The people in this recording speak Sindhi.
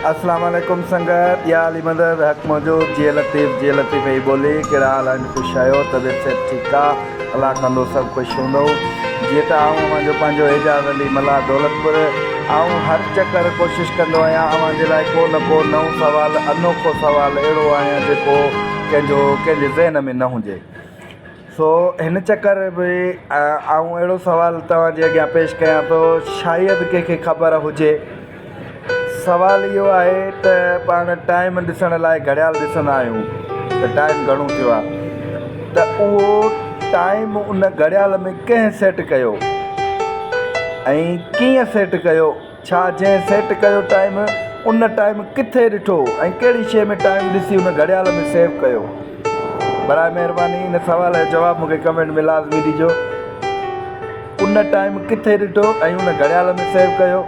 اسلام عليڪم سنگت يا علي مدد حق موجود جي لطيف جي لطيف هي ٻولي ڪهڙا حال آهن خوش آهيو طبيعت صحت ٺيڪ آ الله ڪندو سڀ خوش هوندو جيئن ته آئون اوهان جو پنهنجو اعجاز علي ملاح دولتپور آئون هر چڪر ڪوشش ڪندو آهيان اوهان جي لاء ڪو نه ڪو نئون سوال انوکو سوال اهڙو آڻيان جيڪو ڪنهن جو ڪنهن جي ذهن ۾ نه هجي سو هن چڪر به آئون اهڙو سوال توهان جي اڳيان پيش ڪيان ٿو شايد ڪنهن کي خبر هجي سوال اهو آهي ته پاڻ ٽائيم ڏسڻ لاء گهڙيال ڏسندا آهيون ته ٽائيم گهڻو ٿيو آهي ته اهو ٽائيم ان گهڙيال ۾ ڪنهن سيٽ ڪيو ۽ ڪيئن سيٽ ڪيو ڇا جنهن سيٽ ڪيو ٽائيم ان ٽائيم ڪٿي ڏٺو ۽ ڪهڙي شيء ۾ ٽائيم ڏسي ان گهڙيال ۾ سيو ڪيو؟ براء مهرباني ان سوال جو جواب مونکي ڪمينٽ ۾ لازمي ڏجو. ان ٽائيم ڪٿي ڏٺو ۽ ان گهڙيال ۾ سيو ڪيو؟